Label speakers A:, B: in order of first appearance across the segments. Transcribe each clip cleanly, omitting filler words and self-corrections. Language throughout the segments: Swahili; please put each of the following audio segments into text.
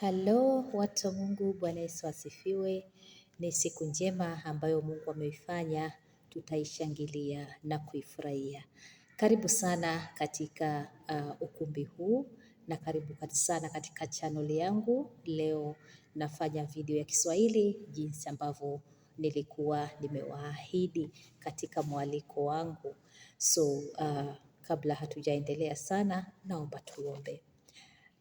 A: Halo watu wa Mungu, Bwana Yesu asifiwe. Ni siku njema ambayo Mungu ameifanya, tutaishangilia na kuifurahia. Karibu sana katika ukumbi huu na karibu sana katika channel yangu. Leo nafanya video ya Kiswahili jinsi ambavyo nilikuwa nimewaahidi katika mwaliko wangu. So kabla hatujaendelea sana, naomba tuombe.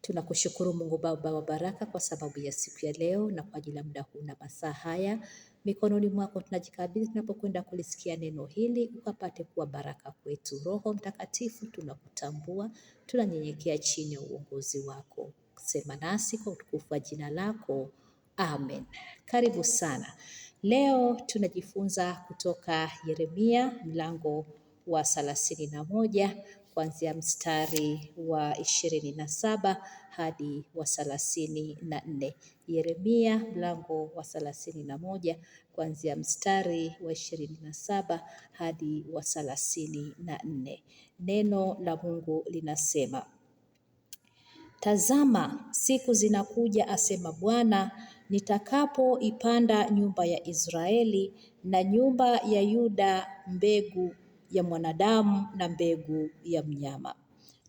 A: Tunakushukuru Mungu Baba wa baraka kwa sababu ya siku ya leo na kwa ajili ya muda huu na masaa haya. Mikononi mwako tunajikabidhi tunapokwenda kulisikia neno hili, ukapate kuwa baraka kwetu. Roho Mtakatifu, tunakutambua, tunanyenyekea chini ya uongozi wako. Sema nasi kwa utukufu wa jina lako. Amen. Karibu sana. Leo tunajifunza kutoka Yeremia mlango wa 31 kuanzia mstari wa 27 hadi wa 34. Yeremia mlango wa 31 kuanzia mstari wa 27 hadi wa 34. Neno la Mungu linasema: Tazama, siku zinakuja, asema Bwana, nitakapoipanda nyumba ya Israeli na nyumba ya Yuda mbegu ya mwanadamu na mbegu ya mnyama.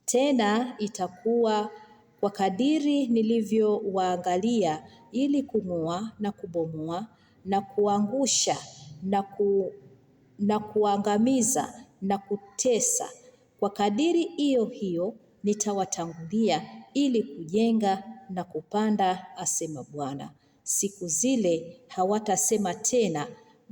A: Tena itakuwa kwa kadiri nilivyowaangalia ili kung'oa na kubomoa na kuangusha na kuangamiza na kutesa, kwa kadiri hiyo hiyo nitawatangulia ili kujenga na kupanda, asema Bwana. Siku zile hawatasema tena,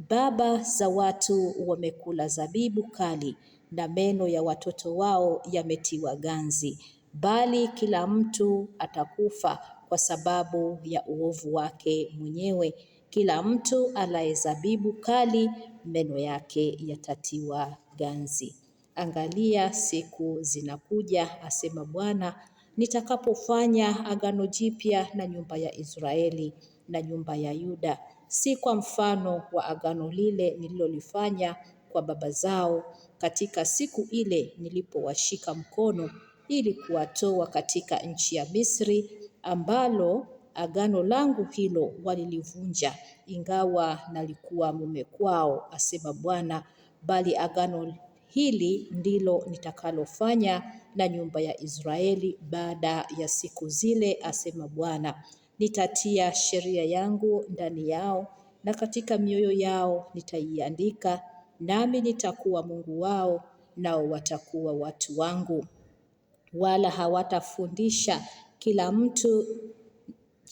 A: baba za watu wamekula zabibu kali na meno ya watoto wao yametiwa ganzi, bali kila mtu atakufa kwa sababu ya uovu wake mwenyewe. Kila mtu alaye zabibu kali, meno yake yatatiwa ganzi. Angalia, siku zinakuja, asema Bwana, nitakapofanya agano jipya na nyumba ya Israeli na nyumba ya Yuda, si kwa mfano wa agano lile nililolifanya kwa baba zao katika siku ile nilipowashika mkono ili kuwatoa katika nchi ya Misri, ambalo agano langu hilo walilivunja, ingawa nalikuwa mume kwao, asema Bwana. Bali agano hili ndilo nitakalofanya na nyumba ya Israeli baada ya siku zile, asema Bwana. Nitatia sheria yangu ndani yao na katika mioyo yao nitaiandika, nami nitakuwa Mungu wao, nao watakuwa watu wangu. Wala hawatafundisha kila mtu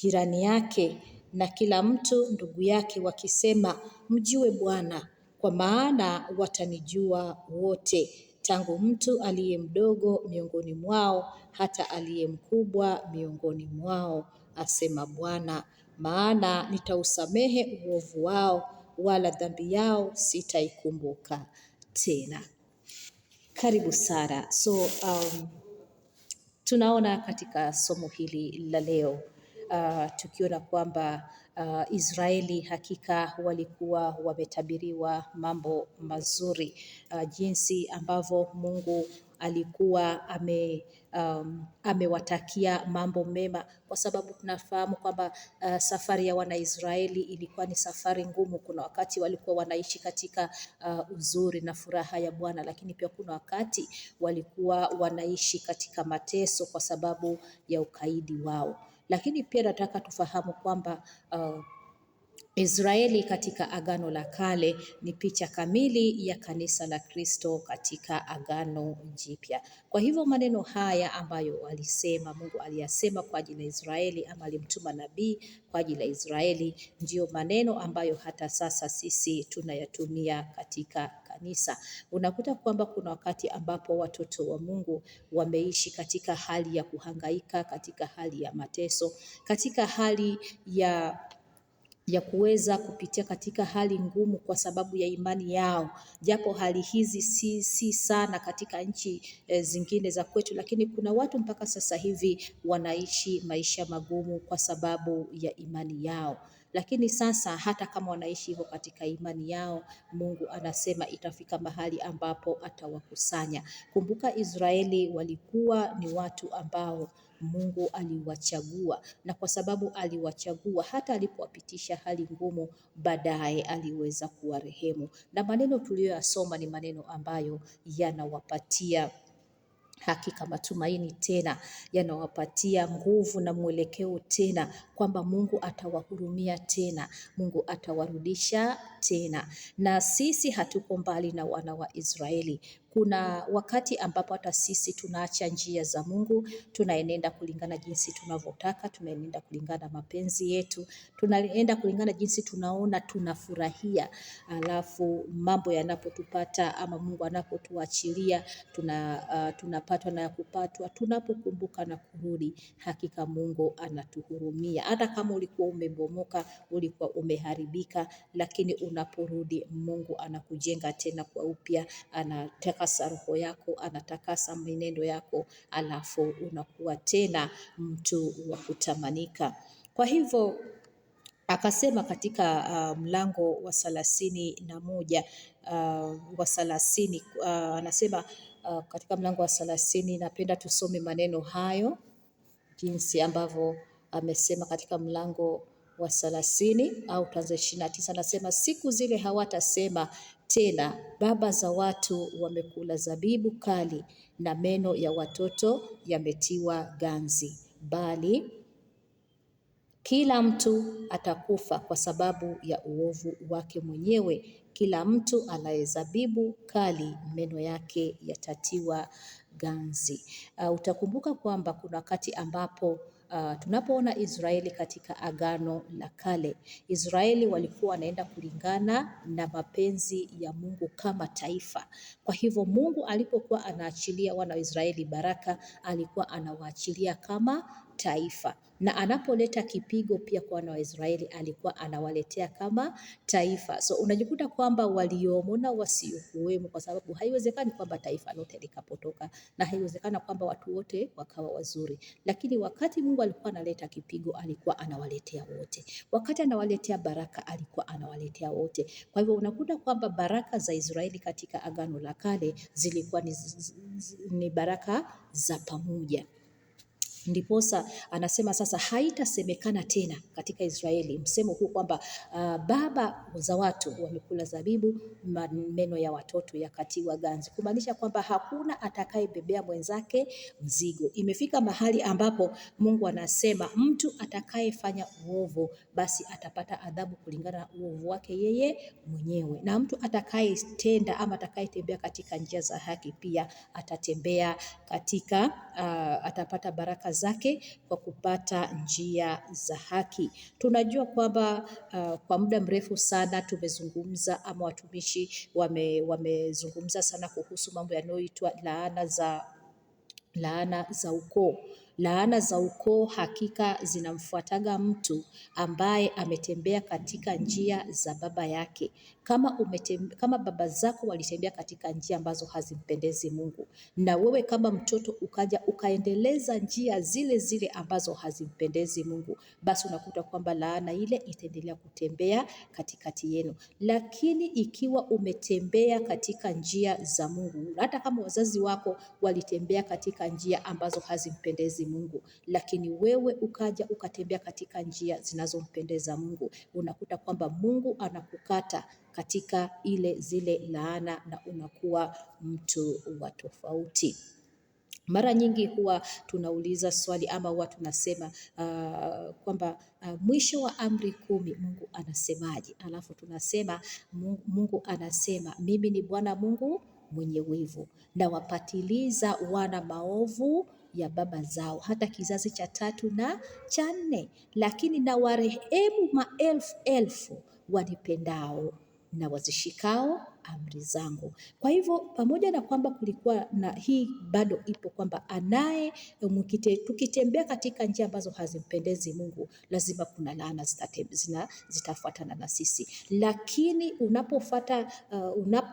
A: jirani yake na kila mtu ndugu yake, wakisema, mjue Bwana, kwa maana watanijua wote, tangu mtu aliye mdogo miongoni mwao hata aliye mkubwa miongoni mwao, asema Bwana. Maana nitausamehe uovu wao, wala dhambi yao sitaikumbuka tena. Karibu Sara. So tunaona katika somo hili la leo tukiona kwamba Israeli hakika walikuwa wametabiriwa mambo mazuri, jinsi ambavyo Mungu alikuwa amewatakia mambo mema, kwa sababu tunafahamu kwamba safari ya Wanaisraeli ilikuwa ni safari ngumu. Kuna wakati walikuwa wanaishi katika uzuri na furaha ya Bwana, lakini pia kuna wakati walikuwa wanaishi katika mateso kwa sababu ya ukaidi wao. Lakini pia nataka tufahamu kwamba Israeli katika Agano la Kale ni picha kamili ya kanisa la Kristo katika Agano Jipya. Kwa hivyo maneno haya ambayo alisema Mungu aliyasema kwa ajili ya Israeli, ama alimtuma nabii kwa ajili ya Israeli, ndiyo maneno ambayo hata sasa sisi tunayatumia katika kanisa. Unakuta kwamba kuna wakati ambapo watoto wa Mungu wameishi katika hali ya kuhangaika, katika hali ya mateso, katika hali ya kuweza kupitia katika hali ngumu kwa sababu ya imani yao. Japo hali hizi si sana katika nchi zingine za kwetu, lakini kuna watu mpaka sasa hivi wanaishi maisha magumu kwa sababu ya imani yao. Lakini sasa hata kama wanaishi hivyo katika imani yao, Mungu anasema itafika mahali ambapo atawakusanya. Kumbuka Israeli walikuwa ni watu ambao Mungu aliwachagua, na kwa sababu aliwachagua, hata alipowapitisha hali ngumu, baadaye aliweza kuwarehemu. Na maneno tuliyoyasoma ni maneno ambayo yanawapatia hakika matumaini tena, yanawapatia nguvu na mwelekeo tena, kwamba Mungu atawahurumia tena, Mungu atawarudisha tena. Na sisi hatuko mbali na wana wa Israeli. Kuna wakati ambapo hata sisi tunaacha njia za Mungu, tunaenenda kulingana jinsi tunavyotaka, tunaenenda kulingana mapenzi yetu, tunaenda kulingana jinsi tunaona tunafurahia, alafu mambo yanapotupata ama Mungu anapotuachilia tunapatwa na kupatwa, tunapokumbuka na kurudi, hakika Mungu anatuhurumia. Hata kama ulikuwa umebomoka, ulikuwa umeharibika, lakini unaporudi Mungu anakujenga tena kwa upya, anatakasa roho yako, anatakasa mienendo yako, alafu unakuwa tena mtu wa kutamanika. Kwa hivyo akasema katika mlango wa 31 wa 30, anasema katika mlango wa 30, napenda tusome maneno hayo jinsi ambavyo amesema katika mlango wa 30 au tuanze 29. Anasema siku zile hawatasema tena, baba za watu wamekula zabibu kali na meno ya watoto yametiwa ganzi, bali kila mtu atakufa kwa sababu ya uovu wake mwenyewe. Kila mtu alaye zabibu kali meno yake yatatiwa ganzi. Utakumbuka kwamba kuna wakati ambapo tunapoona Israeli katika Agano la Kale, Israeli walikuwa wanaenda kulingana na mapenzi ya Mungu kama taifa. Kwa hivyo Mungu alipokuwa anaachilia wana wa Israeli baraka, alikuwa anawaachilia kama taifa, na anapoleta kipigo pia kwa wana wa Israeli alikuwa anawaletea kama taifa. So unajikuta kwamba waliomo na wasiokuwemo, kwa sababu haiwezekani kwamba taifa lote likapotoka na haiwezekana kwamba watu wote wakawa wazuri. Lakini wakati Mungu alikuwa analeta kipigo, alikuwa anawaletea wote. Wakati anawaletea baraka, alikuwa anawaletea wote. Kwa hivyo unakuta kwamba baraka za Israeli katika Agano la Kale zilikuwa ni baraka za pamoja. Ndiposa anasema sasa haitasemekana tena katika Israeli msemo huu kwamba baba za watu wamekula zabibu, meno ya watoto yakatiwa ganzi, kumaanisha kwamba hakuna atakayebebea mwenzake mzigo. Imefika mahali ambapo Mungu anasema mtu atakayefanya uovu basi atapata adhabu kulingana na uovu wake yeye mwenyewe, na mtu atakayetenda ama atakayetembea katika njia za haki pia atatembea katika atapata baraka zake kwa kupata njia za haki. Tunajua kwamba kwa muda mrefu sana tumezungumza ama watumishi wamezungumza sana kuhusu mambo yanayoitwa laana za ukoo. Laana za ukoo hakika zinamfuataga mtu ambaye ametembea katika njia za baba yake. Kama baba zako walitembea katika njia ambazo hazimpendezi Mungu, na wewe kama mtoto ukaja ukaendeleza njia zile zile ambazo hazimpendezi Mungu, basi unakuta kwamba laana ile itaendelea kutembea katikati yenu. Lakini ikiwa umetembea katika njia za Mungu, hata kama wazazi wako walitembea katika njia ambazo hazimpendezi Mungu, lakini wewe ukaja ukatembea katika njia zinazompendeza Mungu, unakuta kwamba Mungu anakukata katika zile laana na unakuwa mtu wa tofauti. Mara nyingi huwa tunauliza swali ama huwa tunasema kwamba mwisho wa amri 10 Mungu anasemaje? Alafu tunasema Mungu anasema mimi ni Bwana Mungu mwenye wivu, na wapatiliza wana maovu ya baba zao hata kizazi cha 3 na cha 4, lakini na warehemu maelfu elfu wanipendao na wazishikao amri zangu. Kwa hivyo pamoja na kwamba kulikuwa na hii, bado ipo kwamba tukitembea katika njia ambazo hazimpendezi Mungu, lazima kuna laana zitafuatana na sisi. Lakini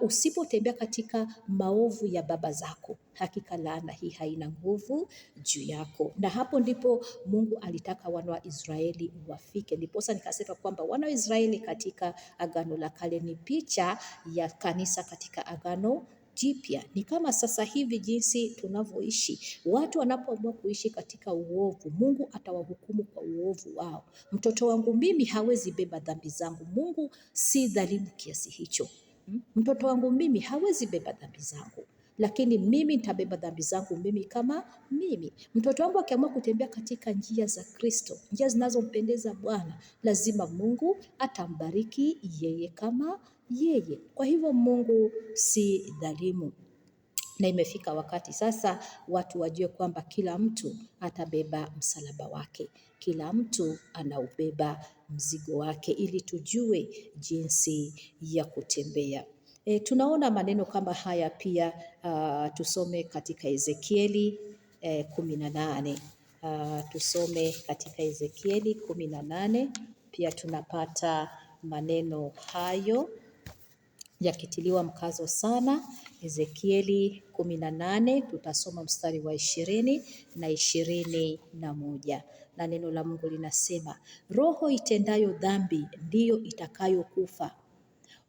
A: usipotembea katika maovu ya baba zako, Hakika laana hii haina nguvu juu yako. Na hapo ndipo Mungu alitaka wana wa Israeli wafike. Ndiposa nikasema kwamba wana wa Israeli katika Agano la Kale ni picha ya kanisa katika Agano Jipya. Ni kama sasa hivi jinsi tunavyoishi. Watu wanapoamua kuishi katika uovu, Mungu atawahukumu kwa uovu wao. Mtoto wangu mimi hawezi beba dhambi zangu. Mungu si dhalimu kiasi hicho. Mtoto wangu mimi hawezi beba dhambi zangu, lakini mimi nitabeba dhambi zangu mimi kama mimi. Mtoto wangu akiamua kutembea katika njia za Kristo, njia zinazompendeza Bwana, lazima Mungu atambariki yeye kama yeye. Kwa hivyo Mungu si dhalimu. Na imefika wakati sasa watu wajue kwamba kila mtu atabeba msalaba wake. Kila mtu anaubeba mzigo wake, ili tujue jinsi ya kutembea. Tunaona maneno kama haya pia. Tusome katika Ezekieli 18. Tusome katika Ezekieli 18 pia tunapata maneno hayo yakitiliwa mkazo sana. Ezekieli 18 tutasoma mstari wa 20 na 21. Na neno la Mungu linasema, roho itendayo dhambi ndiyo itakayokufa.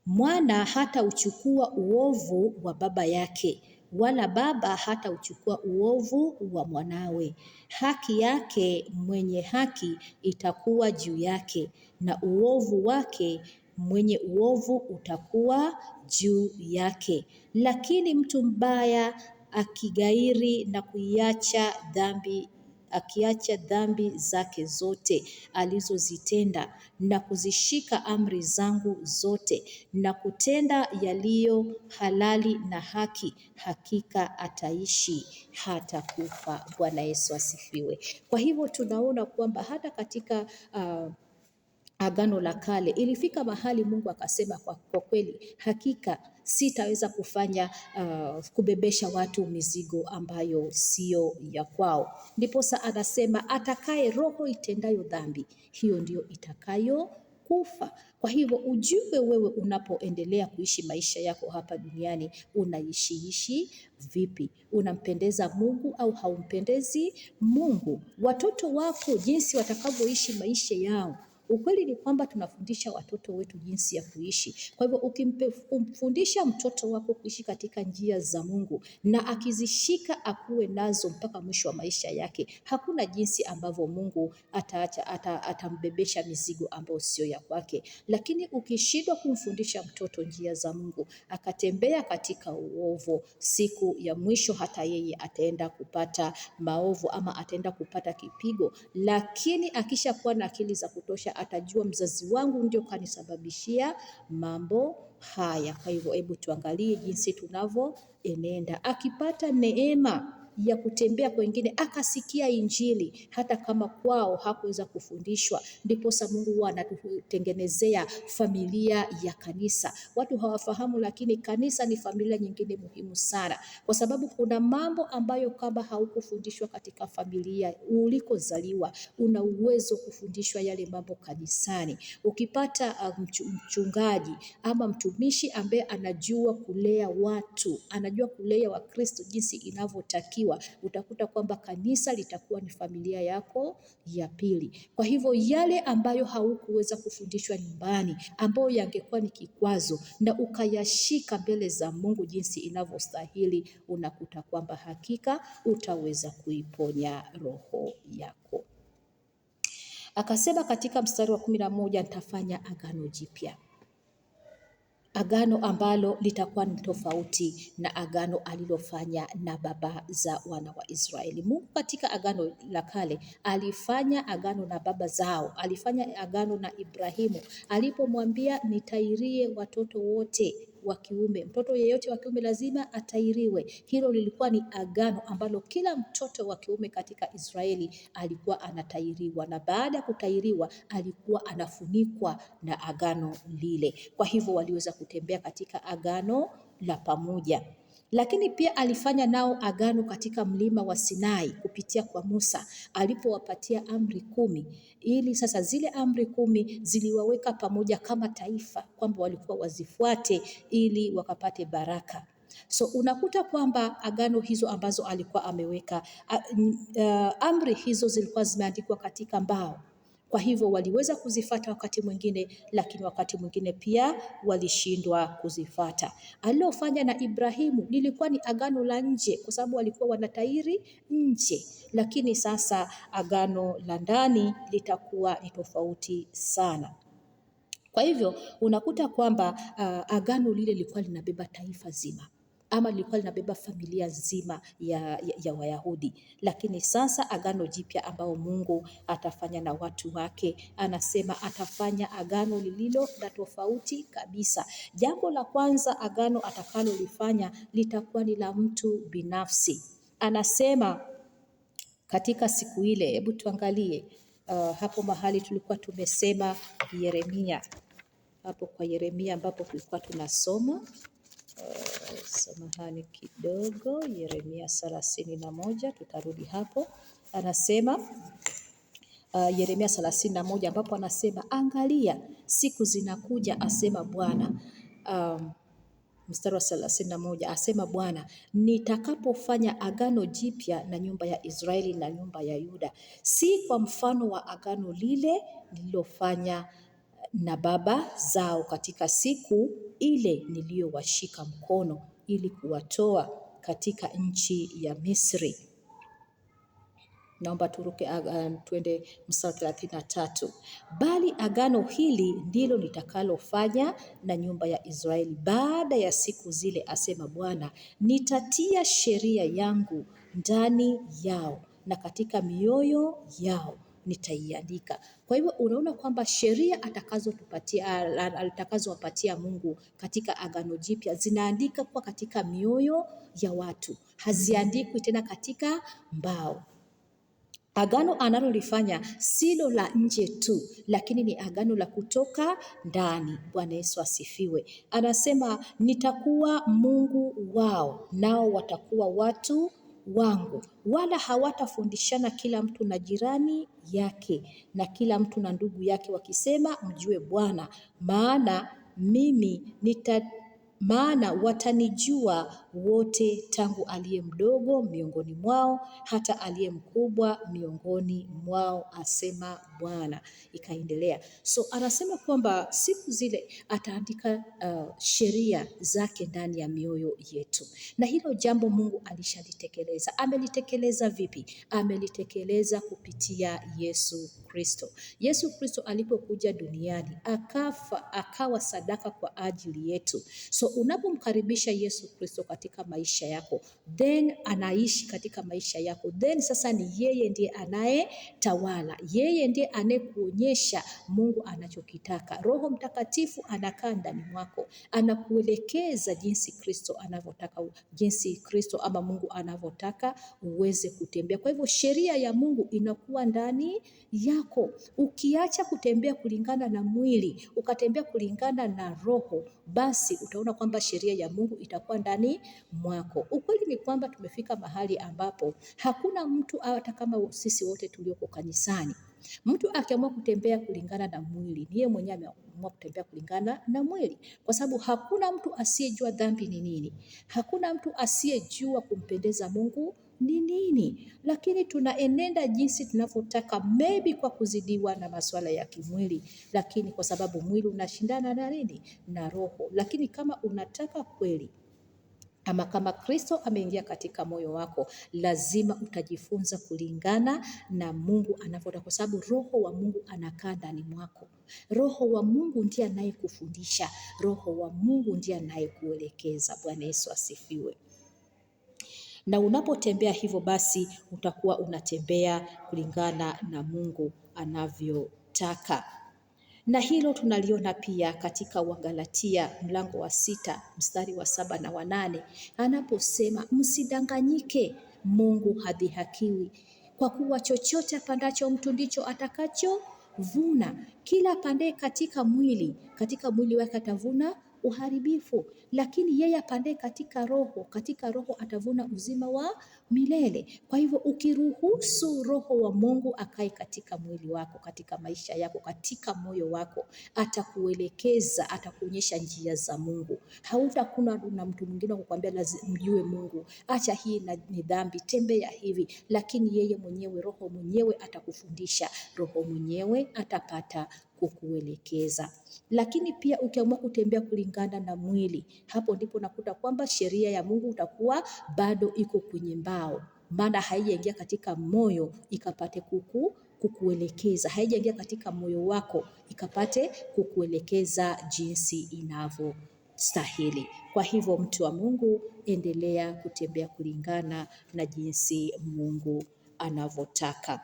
A: Mwana hata uchukua uovu wa baba yake, wala baba hata uchukua uovu wa mwanawe. Haki yake mwenye haki itakuwa juu yake, na uovu wake mwenye uovu utakuwa juu yake. Lakini mtu mbaya akigairi na kuiacha dhambi, akiacha dhambi zake zote alizozitenda na kuzishika amri zangu zote na kutenda yaliyo halali na haki, hakika ataishi hata kufa. Bwana Yesu asifiwe. Kwa hivyo tunaona kwamba hata katika Agano la Kale ilifika mahali Mungu akasema, kwa kweli hakika sitaweza kufanya kubebesha watu mizigo ambayo sio ya kwao. Ndiposa anasema atakaye roho itendayo dhambi, hiyo ndiyo itakayo kufa. Kwa hivyo ujue wewe unapoendelea kuishi maisha yako hapa duniani, unaishiishi vipi? Unampendeza Mungu au haumpendezi Mungu? Watoto wako jinsi watakavyoishi maisha yao. Ukweli ni kwamba tunafundisha watoto wetu jinsi ya kuishi. Kwa hivyo ukimfundisha mtoto wako kuishi katika njia za Mungu na akizishika akuwe nazo mpaka mwisho wa maisha yake, hakuna jinsi ambavyo Mungu ataacha atambebesha mizigo ambayo sio ya kwake. Lakini ukishindwa kumfundisha mtoto njia za Mungu, akatembea katika uovu, siku ya mwisho hata yeye ataenda kupata maovu ama ataenda kupata kipigo. Lakini akishakuwa na akili za kutosha, atajua mzazi wangu ndio kanisababishia mambo haya. Kwa hivyo hebu tuangalie jinsi tunavyoenenda. Akipata neema ya kutembea kwengine, akasikia Injili, hata kama kwao hakuweza kufundishwa. Ndiposa Mungu huwa anatutengenezea familia ya kanisa. Watu hawafahamu, lakini kanisa ni familia nyingine muhimu sana, kwa sababu kuna mambo ambayo kama haukufundishwa katika familia ulikozaliwa, una uwezo kufundishwa yale mambo kanisani. Ukipata mchungaji ama mtumishi ambaye anajua kulea watu, anajua kulea Wakristo jinsi inavyotakiwa, utakuta kwamba kanisa litakuwa ni familia yako ya pili. Kwa hivyo yale ambayo haukuweza kufundishwa nyumbani, ambayo yangekuwa ni kikwazo na ukayashika mbele za Mungu jinsi inavyostahili, unakuta kwamba hakika utaweza kuiponya roho yako. Akasema katika mstari wa 11, nitafanya agano jipya. Agano ambalo litakuwa ni tofauti na agano alilofanya na baba za wana wa Israeli. Mungu katika agano la kale alifanya agano na baba zao, alifanya agano na Ibrahimu alipomwambia nitairie watoto wote wa kiume. Mtoto yeyote wa kiume lazima atairiwe. Hilo lilikuwa ni agano ambalo kila mtoto wa kiume katika Israeli alikuwa anatairiwa, na baada ya kutairiwa alikuwa anafunikwa na agano lile. Kwa hivyo waliweza kutembea katika agano la pamoja. Lakini pia alifanya nao agano katika mlima wa Sinai kupitia kwa Musa alipowapatia amri 10, ili sasa zile amri 10 ziliwaweka pamoja kama taifa, kwamba walikuwa wazifuate ili wakapate baraka. So unakuta kwamba agano hizo ambazo alikuwa ameweka, amri hizo zilikuwa zimeandikwa katika mbao. Kwa hivyo waliweza kuzifata wakati mwingine, lakini wakati mwingine pia walishindwa kuzifata. Alilofanya na Ibrahimu lilikuwa ni agano la nje, kwa sababu walikuwa wanatairi nje, lakini sasa agano la ndani litakuwa ni tofauti sana. Kwa hivyo unakuta kwamba agano lile lilikuwa linabeba taifa zima ama lilikuwa linabeba familia nzima ya Wayahudi. Lakini sasa agano jipya ambao Mungu atafanya na watu wake, anasema atafanya agano lililo la tofauti kabisa. Jambo la kwanza agano atakalolifanya litakuwa ni la mtu binafsi. Anasema katika siku ile, hebu tuangalie hapo mahali tulikuwa tumesema Yeremia, hapo kwa Yeremia ambapo tulikuwa tunasoma samahani kidogo, Yeremia 31, tutarudi hapo. Anasema Yeremia 31 ambapo anasema angalia, siku zinakuja, asema Bwana. Mstari wa 31 asema Bwana, nitakapofanya agano jipya na nyumba ya Israeli na nyumba ya Yuda, si kwa mfano wa agano lile nililofanya na baba zao katika siku ile niliyowashika mkono ili kuwatoa katika nchi ya Misri. Naomba turuke tuende mstari 33. Bali agano hili ndilo nitakalofanya na nyumba ya Israeli baada ya siku zile, asema Bwana, nitatia sheria yangu ndani yao na katika mioyo yao nitaiandika. Kwa hivyo unaona kwamba sheria atakazowapatia Mungu katika agano jipya zinaandika kwa katika mioyo ya watu, haziandikwi tena katika mbao. Agano analolifanya silo la nje tu, lakini ni agano la kutoka ndani. Bwana Yesu asifiwe. Anasema nitakuwa Mungu wao, nao watakuwa watu wangu, wala hawatafundishana kila mtu na jirani yake na kila mtu na ndugu yake, wakisema mjue Bwana, maana mimi maana watanijua wote, tangu aliye mdogo miongoni mwao hata aliye mkubwa miongoni mwao, asema Bwana. Ikaendelea. So anasema kwamba siku zile ataandika sheria zake ndani ya mioyo yetu, na hilo jambo Mungu alishalitekeleza. Amelitekeleza vipi? Amelitekeleza kupitia Yesu Kristo. Yesu Kristo alipokuja duniani akafa, akawa sadaka kwa ajili yetu. So unapomkaribisha Yesu Kristo katika maisha yako, then anaishi katika maisha yako, then sasa ni yeye ndiye anayetawala, yeye ndiye anayekuonyesha Mungu anachokitaka. Roho Mtakatifu anakaa ndani mwako, anakuelekeza jinsi Kristo anavyotaka, jinsi Kristo ama Mungu anavyotaka uweze kutembea. Kwa hivyo sheria ya Mungu inakuwa ndani yako. Ukiacha kutembea kulingana na mwili, ukatembea kulingana na Roho, basi utaona kwamba sheria ya Mungu itakuwa ndani mwako. Ukweli ni kwamba tumefika mahali ambapo hakuna mtu, hata kama sisi wote tulioko kanisani, mtu akiamua kutembea kulingana na mwili, ni yeye mwenyewe ameamua kutembea kulingana na mwili, kwa sababu hakuna mtu asiyejua dhambi ni nini, hakuna mtu asiyejua kumpendeza Mungu ni nini, lakini tunaenenda jinsi tunavyotaka, maybe kwa kuzidiwa na masuala ya kimwili, lakini kwa sababu mwili unashindana na nini? Na roho. Lakini kama unataka kweli ama kama Kristo ameingia katika moyo wako, lazima utajifunza kulingana na Mungu anavyotaka, kwa sababu Roho wa Mungu anakaa ndani mwako. Roho wa Mungu ndiye anayekufundisha, Roho wa Mungu ndiye anayekuelekeza. Bwana Yesu asifiwe. Na unapotembea hivyo, basi utakuwa unatembea kulingana na Mungu anavyotaka. Na hilo tunaliona pia katika Wagalatia mlango wa 6 mstari wa 7 na 8, anaposema msidanganyike, Mungu hadhihakiwi, kwa kuwa chochote apandacho mtu ndicho atakachovuna. Kila apandaye katika mwili wake atavuna Uharibifu. Lakini yeye apandaye katika roho atavuna uzima wa milele. Kwa hivyo ukiruhusu Roho wa Mungu akae katika mwili wako, katika maisha yako, katika moyo wako, atakuelekeza, atakuonyesha njia za Mungu. Hautakuwa na mtu mwingine kukwambia lazima mjue Mungu, acha hii ni dhambi, tembea hivi, lakini yeye mwenyewe, Roho mwenyewe atakufundisha, Roho mwenyewe atapata kukuelekeza. Lakini pia ukiamua kutembea kulingana na mwili, hapo ndipo nakuta kwamba sheria ya Mungu utakuwa bado iko kwenye mbao, maana haijaingia katika moyo ikapate kukuelekeza, haijaingia katika moyo wako ikapate kukuelekeza jinsi inavyostahili. Kwa hivyo mtu wa Mungu, endelea kutembea kulingana na jinsi Mungu anavyotaka.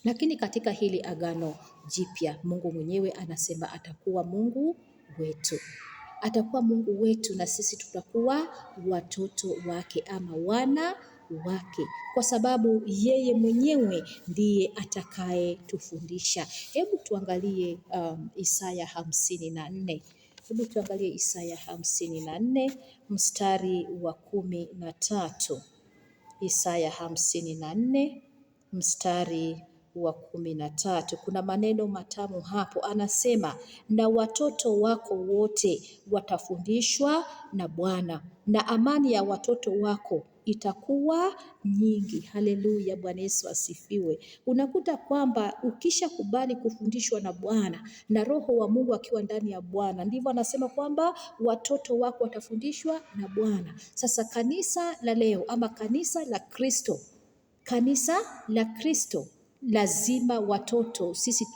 A: Lakini katika hili agano jipya, Mungu mwenyewe anasema atakuwa Mungu wetu. Atakuwa Mungu wetu na sisi tutakuwa watoto wake ama wana wake, kwa sababu yeye mwenyewe ndiye atakayetufundisha. Hebu tuangalie Isaya 54. Hebu tuangalie Isaya 54 mstari wa 13. Isaya 54 mstari wa 13. Kuna maneno matamu hapo, anasema na watoto wako wote watafundishwa na Bwana, na amani ya watoto wako itakuwa nyingi. Haleluya, Bwana Yesu asifiwe. Unakuta kwamba ukishakubali kufundishwa na Bwana na Roho wa Mungu akiwa ndani ya Bwana, ndivyo anasema kwamba watoto wako watafundishwa na Bwana. Sasa kanisa la leo ama kanisa la Kristo, kanisa la Kristo lazima watoto, sisi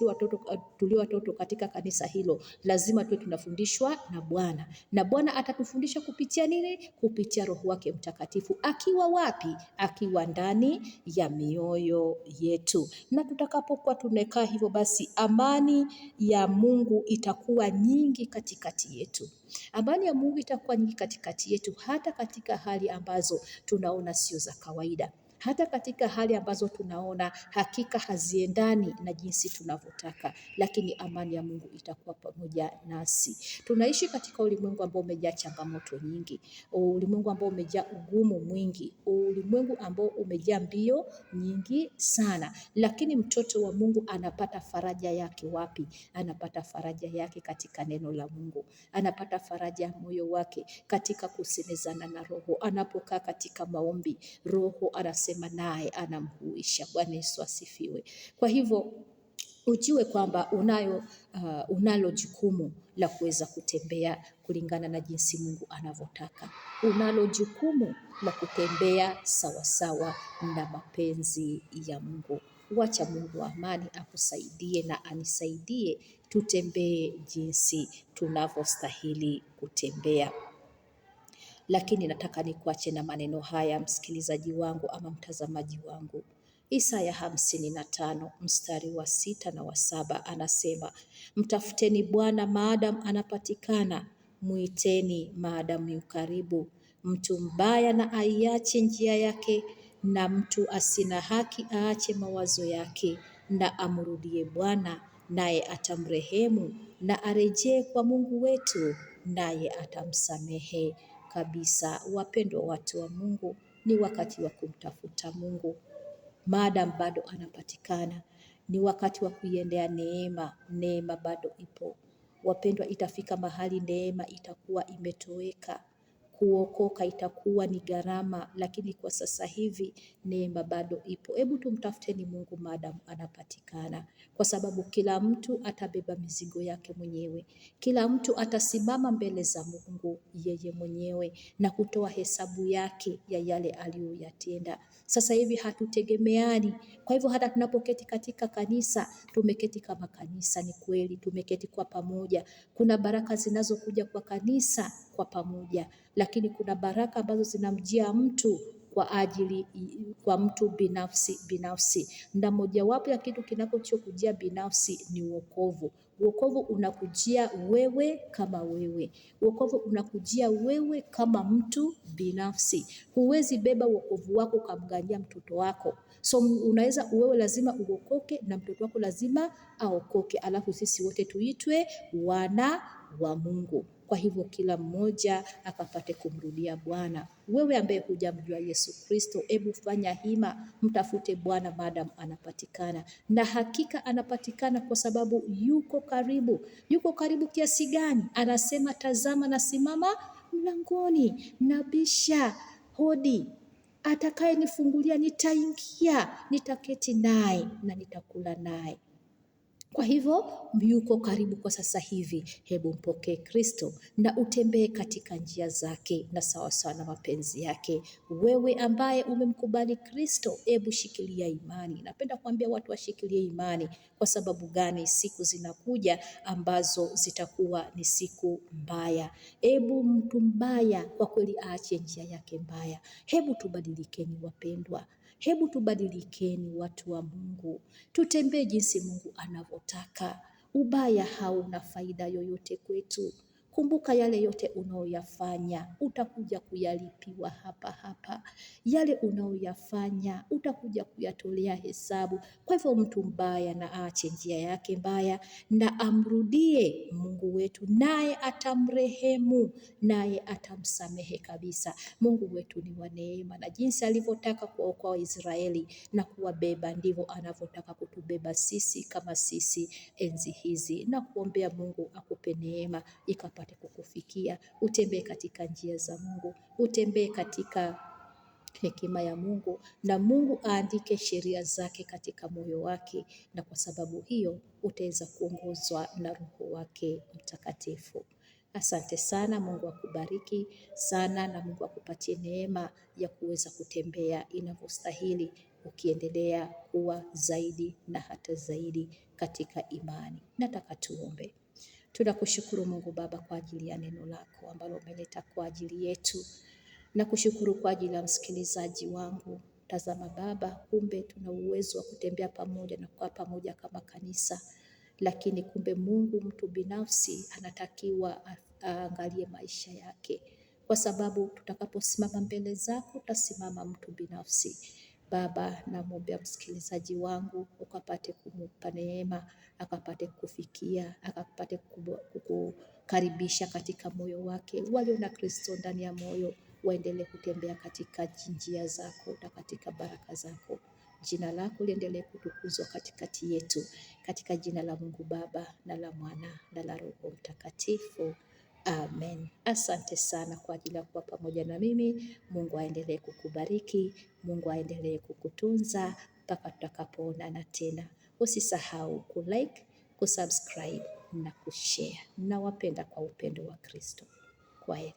A: tulio watoto katika kanisa hilo, lazima tuwe tunafundishwa na Bwana. Na Bwana atatufundisha kupitia nini? Kupitia Roho wake Mtakatifu. Akiwa wapi? Akiwa ndani ya mioyo yetu. Na tutakapokuwa tumekaa hivyo, basi amani ya Mungu itakuwa nyingi katikati yetu. Amani ya Mungu itakuwa nyingi katikati yetu, hata katika hali ambazo tunaona sio za kawaida, hata katika hali ambazo tunaona hakika haziendani na jinsi tunavyotaka, lakini amani ya Mungu itakuwa pamoja nasi. Tunaishi katika ulimwengu ambao umejaa changamoto nyingi, ulimwengu ambao umejaa ugumu mwingi, ulimwengu ambao umejaa mbio nyingi sana. Lakini mtoto wa Mungu anapata faraja yake wapi? Anapata faraja yake katika neno la Mungu. Anapata faraja ya moyo wake katika kusemezana na Roho. Anapokaa katika maombi, Roho anasema naye, anamhuisha. Bwana Yesu asifiwe. Kwa hivyo ujue kwamba unalo jukumu la kuweza kutembea kulingana na jinsi Mungu anavyotaka. Unalo jukumu la kutembea sawasawa na mapenzi ya Mungu. Wacha Mungu wa amani akusaidie na anisaidie tutembee jinsi tunavyostahili kutembea. Lakini nataka nikuache na maneno haya, msikilizaji wangu ama mtazamaji wangu. Isaya 55 mstari wa 6 na wa 7 anasema, mtafuteni Bwana maadamu anapatikana, muiteni maadamu yu karibu. Mtu mbaya na aiache njia yake, na mtu asina haki aache mawazo yake, na amrudie Bwana naye atamrehemu, na arejee kwa Mungu wetu naye atamsamehe kabisa. Wapendwa watu wa Mungu, ni wakati wa kumtafuta Mungu maadamu bado anapatikana. Ni wakati wa kuiendea neema, neema bado ipo. Wapendwa, itafika mahali neema itakuwa imetoweka. Kuokoka itakuwa ni gharama, lakini kwa sasa hivi neema bado ipo. Hebu tumtafuteni Mungu maadamu anapatikana, kwa sababu kila mtu atabeba mizigo yake mwenyewe. Kila mtu atasimama mbele za Mungu yeye mwenyewe na kutoa hesabu yake ya yale aliyoyatenda. Sasa hivi hatutegemeani. Kwa hivyo hata tunapoketi katika kanisa, tumeketi kama kanisa, ni kweli tumeketi kwa pamoja. Kuna baraka zinazokuja kwa kanisa kwa pamoja, lakini kuna baraka ambazo zinamjia mtu kwa ajili, kwa mtu binafsi binafsi. Na mojawapo ya kitu kinachokujia binafsi ni wokovu. Wokovu unakujia wewe kama wewe. Wokovu unakujia wewe kama mtu binafsi. Huwezi beba wokovu wako ukamganyia mtoto wako. So unaweza wewe lazima uokoke na mtoto wako lazima aokoke, alafu sisi wote tuitwe wana wa Mungu. Kwa hivyo kila mmoja akapate kumrudia Bwana. Wewe ambaye hujamjua Yesu Kristo, hebu fanya hima, mtafute Bwana maadamu anapatikana, na hakika anapatikana kwa sababu yuko karibu. Yuko karibu kiasi gani? Anasema, tazama nasimama mlangoni, nabisha hodi, atakayenifungulia nitaingia, nitaketi naye na nitakula naye. Kwa hivyo yuko karibu kwa sasa hivi. Hebu mpokee Kristo na utembee katika njia zake na sawasawa na mapenzi yake. Wewe ambaye umemkubali Kristo, hebu shikilia imani. Napenda kuambia watu washikilie imani. Kwa sababu gani? Siku zinakuja ambazo zitakuwa ni siku mbaya. Hebu mtu mbaya kwa kweli aache njia yake mbaya. Hebu tubadilikeni wapendwa. Hebu tubadilikeni watu wa Mungu, tutembee jinsi Mungu anavyotaka. Ubaya hauna faida yoyote kwetu. Kumbuka yale yote unaoyafanya utakuja kuyalipiwa hapa hapa. Yale unaoyafanya utakuja kuyatolea hesabu. Kwa hivyo mtu mbaya na aache njia yake mbaya na amrudie Mungu wetu, naye atamrehemu, naye atamsamehe kabisa. Mungu wetu ni wa neema, na jinsi alivyotaka kuwaokoa Waisraeli na kuwabeba ndivyo anavyotaka kutubeba sisi kama sisi enzi hizi, na kuombea Mungu akupe neema ikapate kukufikia, utembee katika njia za Mungu, utembee katika hekima ya Mungu, na Mungu aandike sheria zake katika moyo wake, na kwa sababu hiyo utaweza kuongozwa na Roho wake Mtakatifu. Asante sana. Mungu akubariki sana, na Mungu akupatie neema ya kuweza kutembea inavyostahili, ukiendelea kuwa zaidi na hata zaidi katika imani. Nataka tuombe. Tunakushukuru Mungu Baba kwa ajili ya neno lako ambalo umeleta kwa ajili yetu. Nakushukuru kwa ajili ya msikilizaji wangu. Tazama Baba, kumbe tuna uwezo wa kutembea pamoja na kuwa pamoja kama kanisa, lakini kumbe Mungu, mtu binafsi anatakiwa aangalie maisha yake, kwa sababu tutakaposimama mbele zako utasimama mtu binafsi. Baba, namwombea msikilizaji wangu ukapate kumupa neema, akapate kufikia, akapate kukukaribisha katika moyo wake. Walio na Kristo ndani ya moyo waendelee kutembea katika njia zako na katika baraka zako. Jina lako liendelee kutukuzwa katikati yetu, katika jina la Mungu Baba na la Mwana na la Roho Mtakatifu. Amen. Asante sana kwa ajili ya kuwa pamoja na mimi. Mungu aendelee kukubariki, Mungu aendelee kukutunza mpaka tutakapoonana tena. Usisahau kulike, kusubscribe na kushare. Nawapenda kwa upendo wa Kristo. Kwaheri.